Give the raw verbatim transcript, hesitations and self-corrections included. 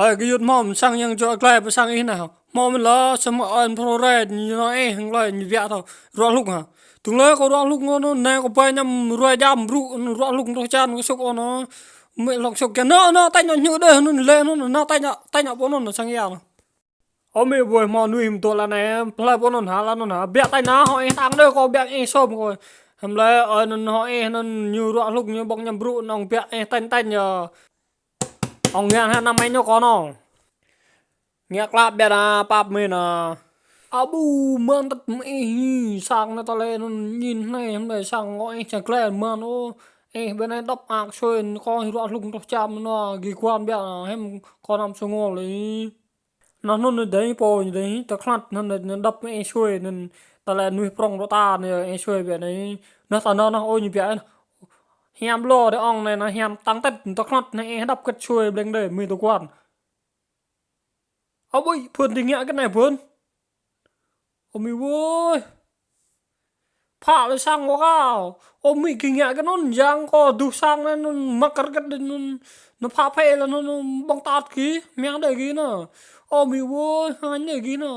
Ơi, gơyut hmâo sang yang čô glai pơ sang ih nao. Hmâo mĭn lĕ, samơ̆ ơi pro rai, ñu nao ih, hăng glai, ñu biă thâo. Ruă hlŭk hă. Tơ̆ng lĕ kâo ruă hlŭk ngŏ nô, nai kâo bai ñăm ruai jam brŭ, ruă hlŭk rŏh čan, kâo sŭk ôh nô. Mĭ lŏk sŭk kiăng nô, nô, tañ nô ñu đeh, nô, lĕ nô, nô, tañ nô, tañ nô pô nô, nô, sang yang nô. Ơ mĭ ƀuh hmâo nuih mơtô lă nai, plơi pô nô hă, lă nô hă, biă tañ nô, hŏ ih tăng đeh, kâo biă ih sôm kâo. Hăm lĕ, ơi nô, hŏ ih nô, ñu ruă hlŭk, ñu ƀơ̆ng ñăm brŭ, nô, biă ih tañ tañ yơh. Ong ngăn hă năm anh ñu kâo nô. Ngă klă biă nă, pap mĭn nă. Abu, mơ̆n tơ̆t mơ̆ ih, sang nă tơlơi nŭn ñin hnai, hăm lĕ sang ngŏ ih čang klĕ mơ̆n ôh. Ih biă nai đŏp ak sui, kâo ih ruă hlŭk rŏh čam nô, gih kuan biă nă, hăm kâo năm sơngol ih. Nă nŭn nă dei pô, dei tơklăt, nŭn nă đŏp mơ̆ ih sui, nŭn tơlơi nuih prŏng rŏ ta nă ih sui biă nai. Nă ta nă nă ôh ñu biă nă. Hiam lŏ đe ong nai nă hiam tăng tơ̆t, tơklăt nă ih đŏp kơ̆t sui bleng đe, mĭ tơ kuan. Ơ ƀuh, phun ti ngă kơ nai phun. Ơ mĭ ơi. Phă lĕ sang kâo kâo. Ơ mĭ gih ngă kơ nŭn, yang kâo duh sang nai nŭn mă kơr kơ̆t đe nŭn. Nŭn phă phê lĕ nŭn, nŭn ƀơ̆ng tat gih, miang đe gih nă. Ơ mĭ ơi, hăng đe gih nă.